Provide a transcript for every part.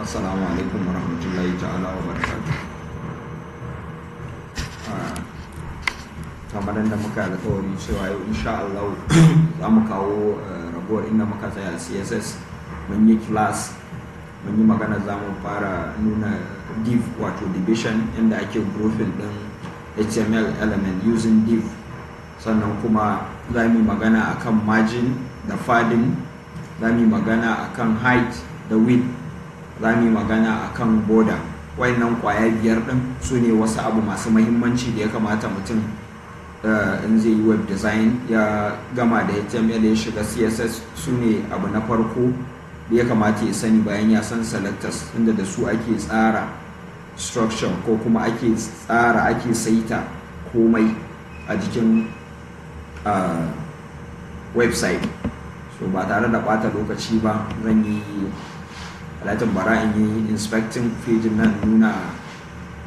Assalamu alaikum warahmatullahi ta'ala wa barakatuh. Kamar yadda muka alkawari cewa yau insha Allah za mu kawo ragowar inda muka tsaya a CSS. Mun yi class, mun yi magana, za mu fara nuna div, wato division, inda ake grouping din HTML element using div. Sannan kuma za mu yi magana akan margin da padding, za mu yi magana akan height da width, za mu yi magana akan border. Wayannan kwaya biyar din su ne wasu abu masu mahimmanci da ya kamata mutum in zai yi web design, ya gama da HTML ya shiga CSS, su ne abu na farko da ya kamata ya sani bayan ya san selectors, inda da su ake tsara structure ko kuma ake tsara, ake saita komai a jikin website. So ba tare da bata lokaci ba, zan yi alatin bara in yi inspecting page nan, nuna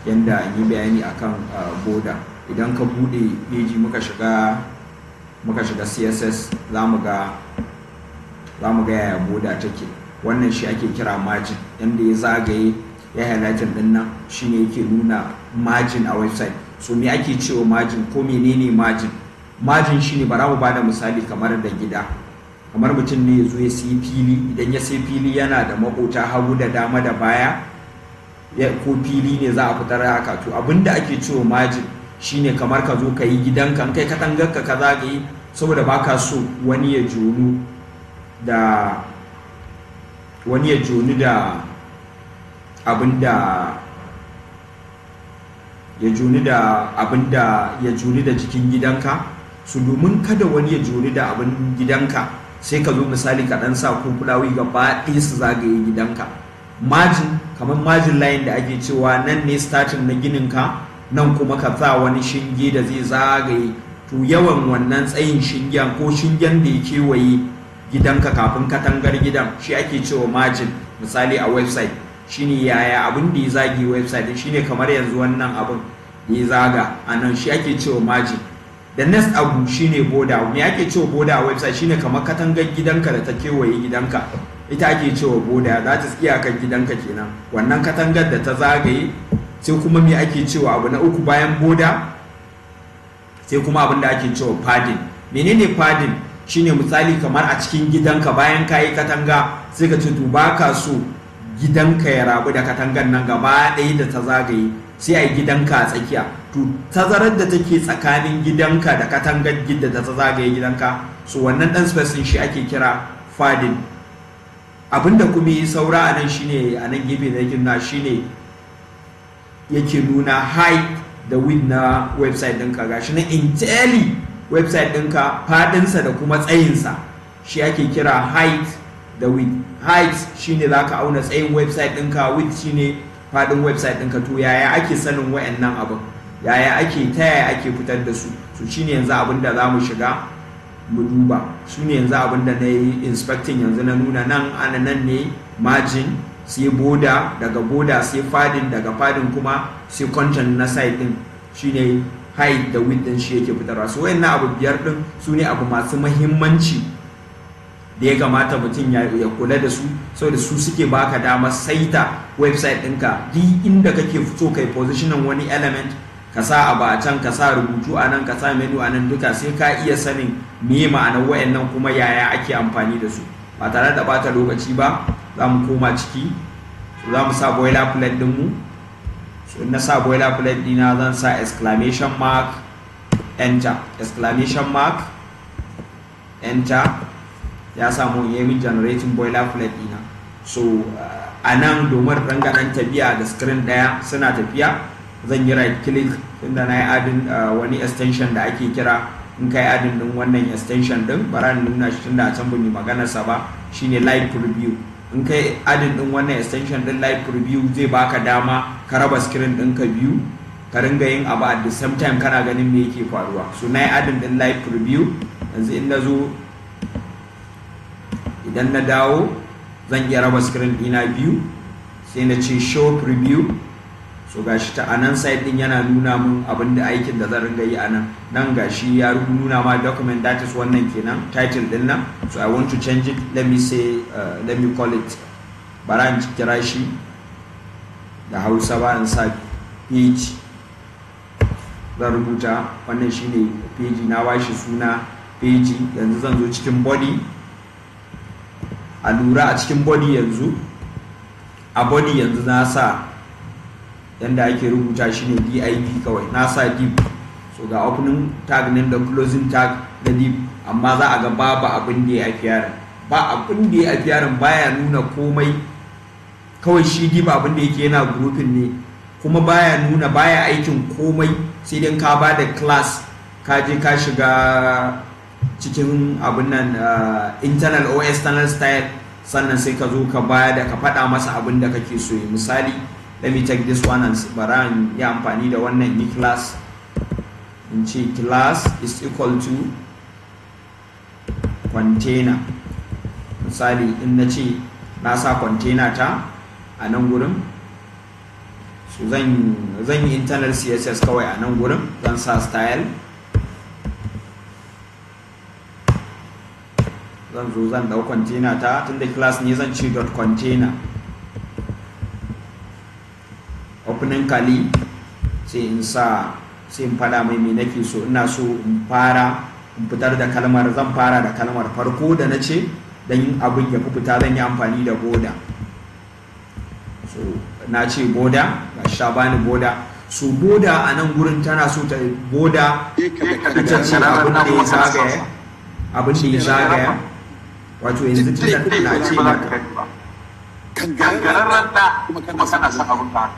yanda in yi bayani akan border. Idan ka bude page, muka shiga CSS, za mu ga yaya border take. Wannan shi ake kira margin. Yanda ya zagaye ya highlighting din nan shine yake nuna margin a website. So me ake cewa margin, ko menene margin? Margin shine, bara mu bada misali kamar da gida. Kamar mutum ne ya zo ya siyi fili. Idan ya siyi fili, yana da makota hagu da dama da baya, ko fili ne za a fitar haka. To abinda ake cewa margin shine kamar ka zo ka yi gidanka, kai katangarka ka zagaye, saboda baka so wani ya jonu da abinda ya joni da abinda ya joni da jikin gidanka. Su domin kada wani ya joni da abin gidanka, sai ka zo misali ka dan sa ko fulawi gaba ɗaya su zagaye gidanka. Margin, kamar margin line da ake cewa, nan ne starting na ginin ka, nan kuma ka sa wani shinge da zai zagaye. To yawan wannan tsayin shingen ko shingen da ya kewaye gidanka kafin katangar gidan, shi ake cewa margin. Misali a website shine yaya abin da ya zage website din, shine kamar yanzu wannan abin da ya zaga a nan, shi ake cewa margin. The next abu shine border. Me ake cewa border a website? Shine kamar katangar gidanka da ta kewaye gidanka, ita ake cewa border. That is iyakar gidanka kenan, wannan katangar da ta zagaye. Sai kuma me ake cewa abu na uku bayan border? Sai kuma abin da ake cewa padding. Menene padding? Shine misali kamar a cikin gidanka, bayan kayi katanga, sai ka ce to baka so gidanka ya rabu da katangar nan gaba ɗaya da ta zagaye, sai a yi gidanka a tsakiya. To tazarar da take tsakanin gidanka da katangar gida da ta zagaye gidanka, so wannan ɗan space ɗin shi ake kira padding. Abinda kuma yi saura a nan shine, a nan gefe da yake nuna, shine yake nuna height da width na website ɗinka. Gashi na entirely website ɗinka, faɗinsa da kuma tsayinsa, shi ake kira height da width. Height shine za ka auna tsayin website ɗinka, width shine faɗin website ɗinka. To yaya ake sanin wayannan abin? Yaya ake, ta yaya ake fitar da su? So shine yanzu abin da za mu shiga mu duba. Su ne yanzu abin da na yi inspecting yanzu na nuna nan. Ana nan ne margin, sai border, daga border sai padding, daga padding kuma sai content na site din, shine height da width din, shi yake fitarwa. So wayannan abu biyar din su ne abu masu mahimmanci da ya kamata mutum ya kula da su, saboda su suke baka damar saita website ɗinka duk inda kake so kai positioning wani element, ka sa abu a can, ka sa rubutu a nan, ka sa menu a nan, duka sai ka iya sanin me ma'anar wayannan kuma yaya ake amfani da su. Ba tare da bata lokaci ba, za mu koma ciki. So za mu sa boilerplate ɗinmu. So in na sa boilerplate ɗina, zan sa exclamation mark, enter, exclamation mark, enter. Ya samu ya min generating boilerplate ɗina. So a nan, domin ranga ɗan tafiya da screen ɗaya suna tafiya, zan yi right click, tunda na yi adding wani extension da ake kira, in kai adding din wannan extension din, bara in nuna shi tunda a can ba mu magana sa ba, shine live preview. In kai adding din wannan extension din live preview, zai baka dama ka raba screen ɗinka biyu, ka ringa yin abu at the same time kana ganin me yake faruwa. So na yi adding din live preview. Yanzu in na zo, idan na dawo, zan iya raba screen ɗina biyu, sai na ce show preview. So gashi ta anan side din yana nuna mun abin da aikin da zan ringa yi anan. Nan gashi ya nuna ma document, that is wannan kenan, title din nan. So I want to change it. Let me say, let me call it Bara in kira shi da Hausa ba, in sa page. Zan rubuta wannan shine page, na bashi suna page. Yanzu zan zo cikin body. A lura, a cikin body yanzu, a body yanzu na sa yanda ake rubuta shi ne div kawai, na sa div. So ga opening tag nan da closing tag na div, amma za a ga babu abin da ya appearing, ba abin da ya appearing, baya nuna komai. Kawai shi div abin da yake yana grouping ne, kuma baya nuna, baya aikin komai, sai dai ka ba da class, ka je ka shiga cikin abin nan internal or external style, sannan sai ka zo ka baya da ka faɗa masa abin da kake so yi. Misali, let me take this one and bara in yi amfani da wannan, yi class, in ce class is equal to container. Misali, in na ce na sa container ta a nan gurin, so zan yi internal CSS kawai a nan gurin. Zan sa style, zan zo zan dau container ta, tunda class ne zan ce dot container, opening curly, sai in sa, sai in fada mai me nake so. Ina so in fara in fitar da kalmar, zan fara da kalmar farko da na ce don abin ya fi fita zan yi amfani da border. So na ce border, ga shi ta bani border. So border a nan gurin tana so ta border ita ce abin da ya zagaya, abin da ya zagaya. Wato yanzu tunda na ce mata Kangararren ɗa kuma kana son abin ka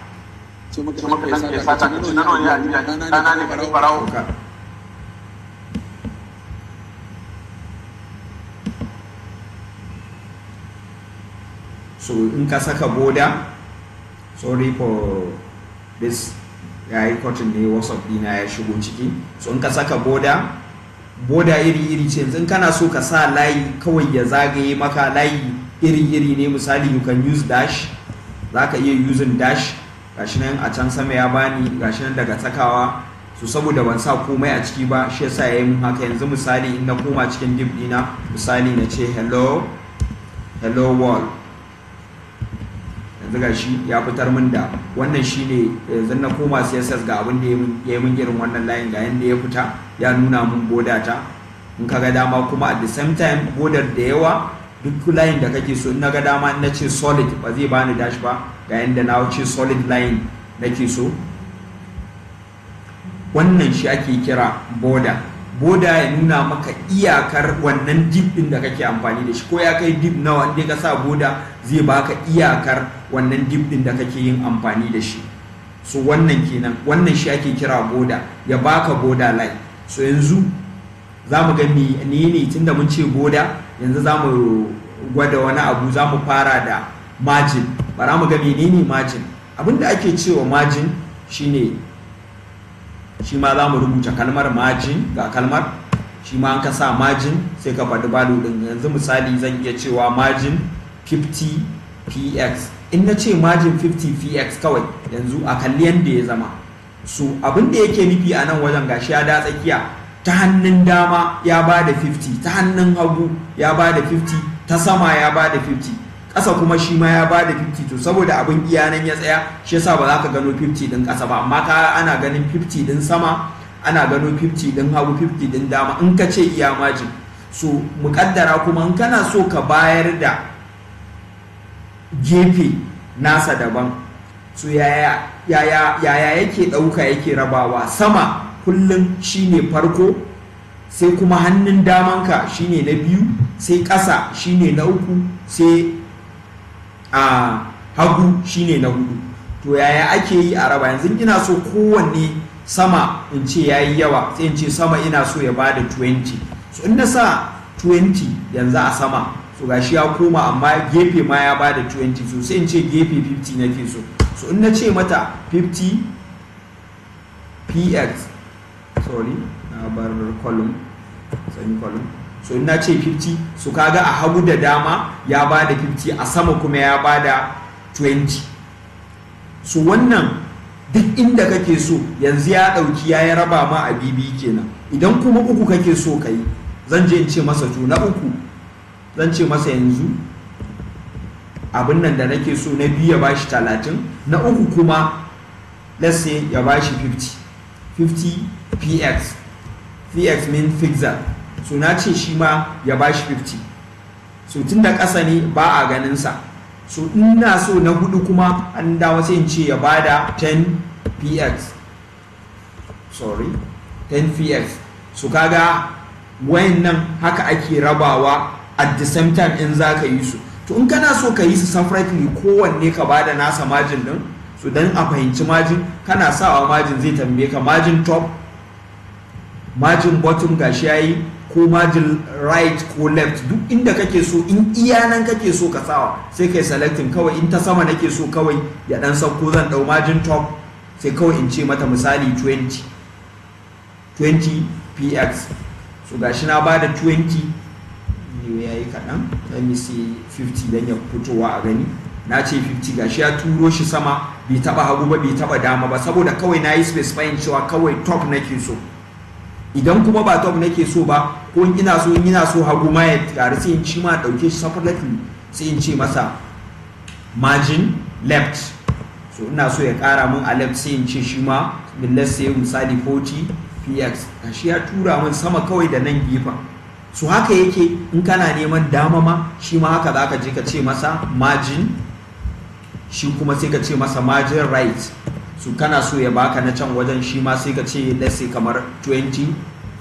ce maka ɗan ke sata, ka ce na nawa ne a jiya, ɗana ne ka barawo. So in ka saka border, sorry for this, ya yi cutting ne, WhatsApp dina ya shigo ciki. So in ka saka border, border iri-iri ce. Yanzu in kana so ka sa layi kawai ya zagaye maka, layi iri-iri ne. Misali, you can use dash, za ka iya using dash. Gashi nan a can sama ya bani, gashi nan daga sakawa. So saboda ban sa komai a ciki ba, shi yasa ya yi mun haka. Yanzu misali, in na koma cikin div dina, misali na ce hello, hello world, yanzu gashi ya fitar min da wannan. Shine yanzu na koma CSS, ga abin da ya yi min irin wannan layin, ga yanda ya fita, ya nuna mun border ta. In ka ga dama kuma, at the same time, border da yawa, duk layin da kake so. In na ga dama, in na ce solid, ba zai bani dash ba. Ga yanda na ce solid line nake so. Wannan shi ake kira border. Border ya nuna maka iyakar wannan div din da kake amfani da shi, ko ya kai div nawa, inda ka sa border zai baka iyakar wannan div din da kake yin amfani da shi. So wannan kenan, wannan shi ake kira border, ya baka border line. So yanzu za mu ga ne tunda mun ce border, yanzu za mu gwada wani abu. Za mu fara da margin. Bara mu ga menene margin. Abinda ake cewa margin shine, shi ma za mu rubuta kalmar margin, ga kalmar. Shi ma an ka sa margin, sai ka faɗi value ɗin. Yanzu misali, zan iya cewa margin 50 px. In na ce margin 50 px kawai, yanzu a kalli yanda ya zama. So abin da yake nufi a nan wajen, gashi ya da tsakiya, ta hannun dama ya ba da 50, ta hannun hagu ya ba da 50, ta sama ya ba da 50, ƙasa kuma shi ma ya ba da 50. To saboda abin iyanan ya tsaya, shi yasa ba za ka gano 50 din ƙasa ba, amma ka ana ganin 50 din sama, ana gano 50 din hagu, 50 din dama, in ka ce iya margin. So muƙaddara kuma in kana so ka bayar da gefe nasa daban, so yaya yaya yaya yake ɗauka, yake rabawa? Sama kullum shine farko, sai kuma hannun damanka shine na biyu, sai ƙasa shine na uku, sai a hagu shine na hudu. To yaya ake yi a raba? Yanzu ina so kowanne sama in ce yayi yawa, sai in ce sama ina so ya bada 20. So in na sa 20 yanzu a sama, so gashi ya koma, amma gefe ma ya bada 20. So sai in ce gefe 50 nake so. So in na ce mata 50 px, sorry, na bar column, semicolon. So in na ce 50, so kaga a hagu da dama ya bada 50, a sama kuma ya bada 20. So wannan duk inda kake so, yanzu ya dauki ya raba ma a bibi kenan. Idan kuma uku kake so ka yi, zan je in ce masa, to na uku zan ce masa yanzu abin nan da nake so, na biyu ya bashi 30, na uku kuma, let's say, ya bashi 50, 50 px. Px mean pixel. So na ce shi ma ya bashi 50. So tun da ƙasa ne, ba a ganin sa. So ina so na hudu kuma, an dawo, sai in ce ya bada 10 px, sorry, 10 px. So kaga wayannan haka ake rabawa at the same time in za ka yi su. To in kana so ka yi su separately, kowanne ka bada nasa margin din. So dan a fahimci margin, kana sawa margin, zai tambaye ka margin top, margin bottom, gashi yayi, ko margin right ko left, duk inda kake so. In iya nan kake so ka sawa, sai kai selecting kawai. In ta sama nake so kawai ya dan sauko, zan dau margin top, sai kawai in ce mata misali 20, 20 px. So gashi na bada 20, ya yi kaɗan, let me see, 50 dan ya fitowa a gani. Na ce 50, gashi ya turo shi sama, bai taba hagu ba, bai taba dama ba, saboda kawai na yi specifying cewa kawai top nake so. Idan kuma ba top nake so ba, ko in ina so hagu ma ya ƙaru, sai in ci ma ɗauke shi separately, sai in ce masa margin left. So ina so ya ƙara min a left, sai in ce shi ma, let's say, misali 40 px. Gashi ya tura min sama kawai da nan gefen. So haka yake. In kana neman dama ma, shi ma haka za ka je ka ce masa margin, shi kuma sai ka ce masa margin right. So kana so ya baka na can wajen, shi ma sai ka ce, let's say, kamar 20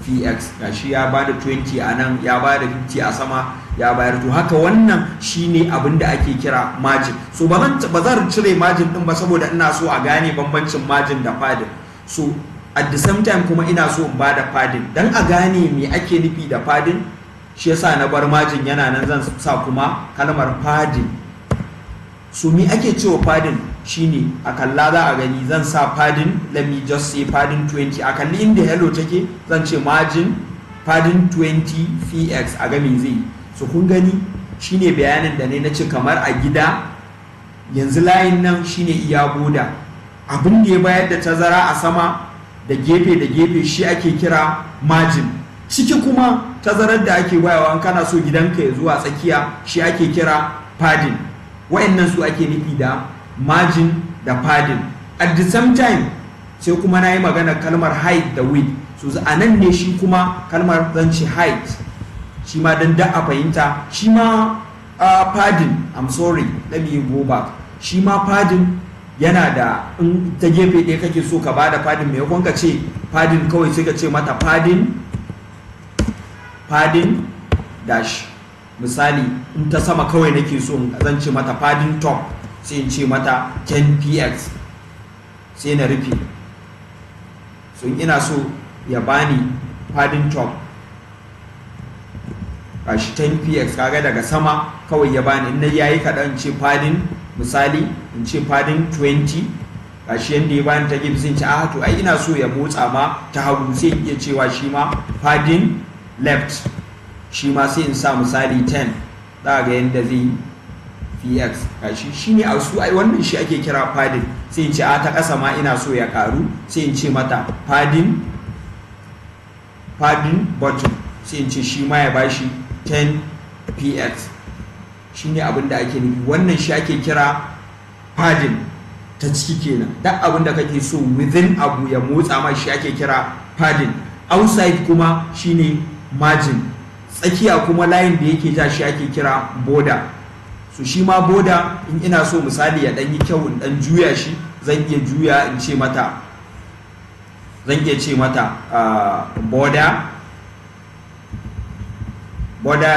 px. Gashi ya bada 20 a nan, ya bada 50 a sama, ya bayar. To haka wannan shine abin da ake kira margin. So ba zan cire margin din ba, saboda ina so a gane bambancin margin da padding. So at the same time kuma ina so in bada padding dan a gane me ake nufi da padding. Shi yasa na bar margin yana nan, zan sa kuma kalmar padding. So me ake cewa padding? Shine a kalla za a gani. Zan sa padding, let me just say padding 20. A kalli inda hello take, zan ce margin padding 20 px, a ga me zai. So kun gani, shine bayanin da ne na ce kamar a gida yanzu, layin nan shine iya border. Abin da ya bayar da tazara a sama da gefe da gefe, shi ake kira margin. Ciki kuma, tazarar da ake bayarwa kana so gidanka ya zuwa tsakiya, shi ake kira padding. Wa'annan su ake nufi da margin da padding. At the same time sai kuma na yi magana kalmar height da width. So a nan ne shi kuma kalmar zan ce height, shi ma don da a fahimta. Shi ma padding, I'm sorry, let me go back. Shi ma padding yana da, in ta gefe ɗaya kake so ka bada padding, maimakon ka ce padding kawai, sai ka ce mata padding, padding dash. Misali, in ta sama kawai nake so, zan ce mata padding top, sai in ce mata 10 px, sai na rufe. So ina so ya bani padding top, gashi 10 px. Kaga daga sama kawai ya bani. In na yayi kaɗan, ce padding, misali in ce padding 20, gashi yanda ya bani ta gefe. Sai in ce, a to ai ina so ya motsa ma ta hagu, sai in iya cewa shi ma padding left, shi ma sai in sa misali 10, za ga yanda zai px. Gashi, shine a su ai wannan shi ake kira padding. Sai in ce, a ta ƙasa ma ina so ya karu, sai in ce mata padding bottom, sai in ce shi ma ya bashi 10 px. Shine abin da ake nufi. Wannan shi ake kira padding ta ciki kenan. Duk abin da kake so within abu ya motsa ma, shi ake kira padding. Outside kuma shine margin. Tsakiya kuma, layin da yake ja, shi ake kira border. So shi ma border, in ina so misali ya dan yi kyau, in dan juya shi, zan iya juya in ce mata, zan iya ce mata border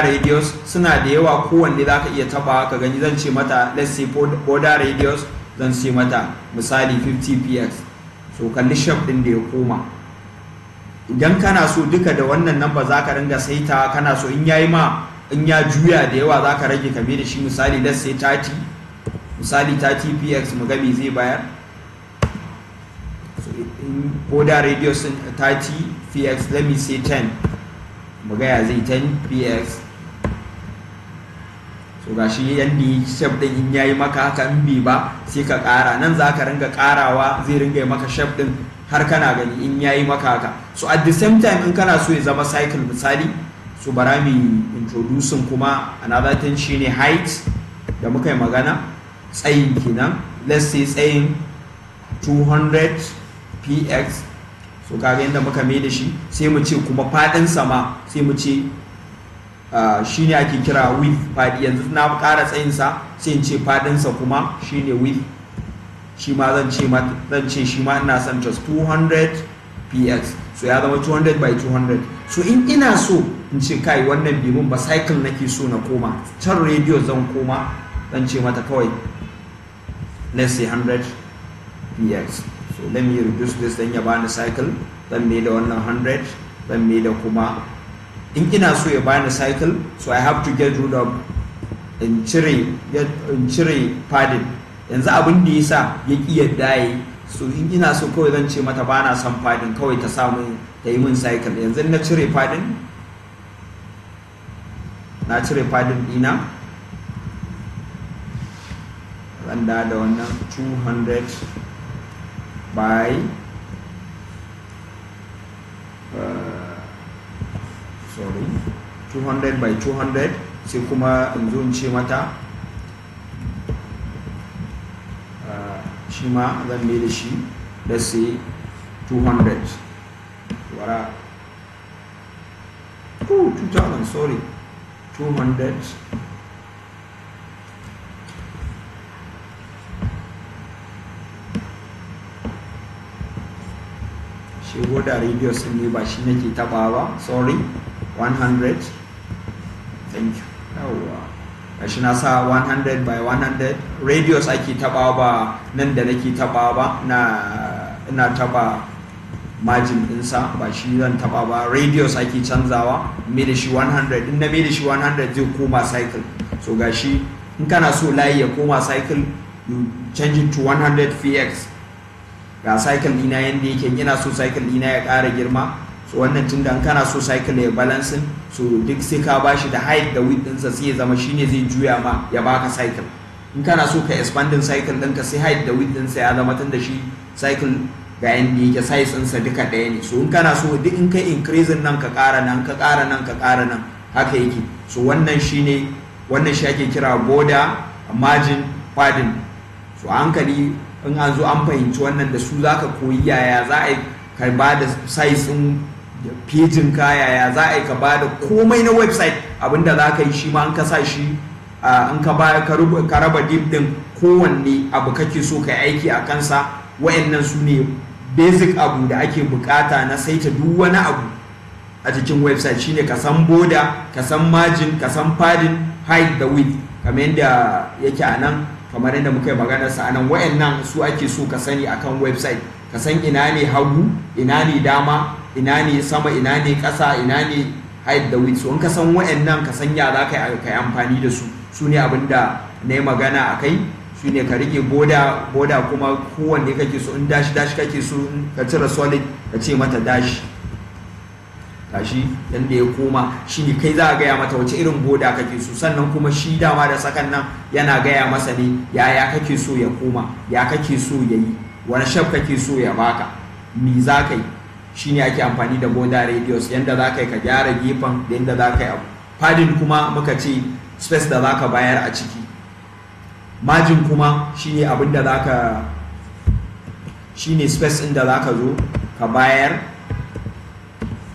radius. Suna da yawa, kowanne za ka iya taba ka gani. Zan ce mata, let's say, border radius, zan ce mata misali 50 px. So kalli shape din da ya koma. Idan kana so duka da wannan number za ka ringa saita. Kana so in yayi ma, in ya juya da yawa, za ka rage ka da shi misali, let's say 30, misali 30 px, mu ga me zai bayar. So in border radius 30 px, let me say 10, mu ga ya zai 10 px. So gashi yanda yi shape din. In yayi maka haka, in bai ba, sai ka ƙara. Nan za ka ringa ƙarawa, zai ringa maka shape din har kana gani in yayi maka haka. So at the same time, in kana so ya zama circle misali, so bara mu introducing kuma another thing, shine height. da muka yi magana, tsayin kenan, let's say tsayin 200 px. So kaga yadda muka mai da shi, sai mu ce kuma fadin sama, sai mu ce shine ake kira width, fadi. Yanzu na ƙara tsayinsa, sai in ce fadinsa kuma shine width. Shi ma zan ce shi ma ina son just 200 px. So ya zama 200 by 200. So in ina so in ce kai, wannan bimun ba, circle nake so na koma can, radius zan koma, zan ce mata kawai let's say 100 px. So let me reduce this dan ya bani circle. Zan mai da wannan 100, zan mai da kuma in ina so ya bani circle, so I have to get rid of, in cire padding. Yanzu abin da yasa ya ki yadda yi, so in ina so kawai zan ce mata bana son padding, kawai ta sa min, ta yi min circle. Yanzu na cire padding, na cire padding dina, zan da wannan 200 by sorry, 200 by 200. Sai kuma in zo in ce mata shi ma zan mai da shi, let's say 200 wara, oh, 2000, sorry, 200. Shi border radius ne ba shi nake taba ba, sorry, 100, thank you. Yawwa, gashi na sa 100 by 100. Radius ake taba ba nan da nake taba ba, na ina taba margin ɗinsa, ba shi zan taba ba, radius ake canzawa. Mai da shi 100, in na mai da shi 100 zai koma circle. So gashi, in kana so layi ya koma circle, you change it to 100 px. Ga circle ɗina yanda yake. Ina so circle ɗina ya ƙara girma, so wannan tunda in kana so circle ya balancing, so duk sai ka bashi da height da width ɗinsa, sai ya zama shine zai juya ma ya baka circle. In kana so ka expanding circle ɗinka, sai height da width ɗinsa ya zama, tunda shi circle ga yanda yake, size ɗinsa duka ɗaya ne. So in kana so duk in kai increasing nan, ka ƙara nan, ka ƙara nan, ka ƙara nan, haka yake. So wannan shine, wannan shi ake kira border, margin, padding. So a hankali in an zo an fahimci wannan, da su zaka koyi yaya za a yi ka ba da size ɗin pejin ka, yaya za a yi ka ba da komai na website. Abinda za ka yi shi ma, in ka sa shi, in ka ba ka raba div din, kowanne abu kake so ka aiki a kansa. Wa'annan su ne basic abu da ake bukata na saita duk wani abu a cikin website, shine ka san border, ka san margin, ka san padding, height da width, kamar yadda yake a nan, kamar yadda muka yi magana sa a nan. Wa'annan su ake so ka sani akan website: ka san ina ne hagu, ina ne dama, ina ne sama, ina ne ƙasa, ina ne height da width. So in ka san wa'annan, ka san ya za ka yi amfani da su. Su ne abin da na yi magana a kai, su ne ka rike border. Border kuma kowanne kake so, in dash dash kake so ka cire solid, ka ce mata dash. Gashi yanda ya koma. Shi ne kai za a gaya mata wace irin border kake so. Sannan kuma shi dama da sakan nan yana gaya masa ne yaya kake so ya koma, ya kake so ya yi, wani shape kake so ya baka, me za ka yi. Shi ne ake amfani da border radius, yanda za ka yi ka gyara gefen da yanda za ka yi abu. Padding kuma muka ce space da za ka bayar a ciki. Margin kuma shine abin da za ka, shine space ɗin da za ka zo ka bayar.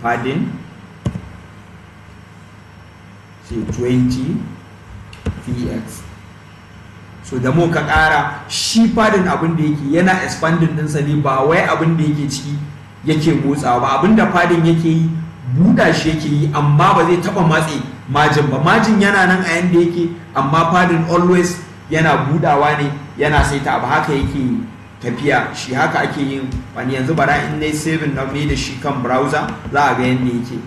Padding sai 20 px. So da mu ka ƙara shi padding, abin da yake yana expanding ɗinsa ne, ba wai abin da yake ciki yake motsawa ba. Abin da padding yake yi, buɗa shi yake yi, amma ba zai taɓa matse margin ba. Margin yana nan a yanda yake, amma padding always yana budawa ne, yana saita abu, haka yake tafiya shi, haka ake yin wani. Yanzu bara in nayi saving na mai da shi kan browser, za a ga yanda yake.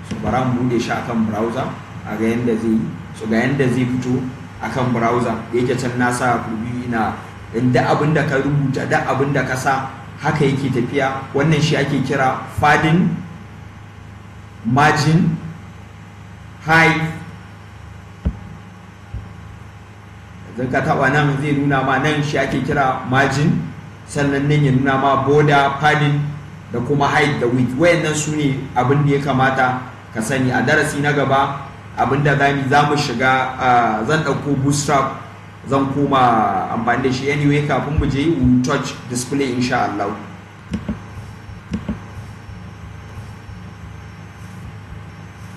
So bara mu bude shi akan browser a ga yanda zai yi. So ga yanda zai fito akan browser. Da yake can na sa preview ina, inda abin da ka rubuta da abin da ka sa haka yake tafiya. Wannan shi ake kira padding, margin, height. Yanzu ka taba nan, zai nuna ma nan shi ake kira margin, sannan nan ya nuna ma border, padding. Da kuma height da width. Wayannan su ne abin da ya kamata ka sani. A darasi na gaba, abin da za mu shiga, zan ɗauko Bootstrap, zan koma amfani da shi. Anyway, kafin mu je, we touch display, insha Allah.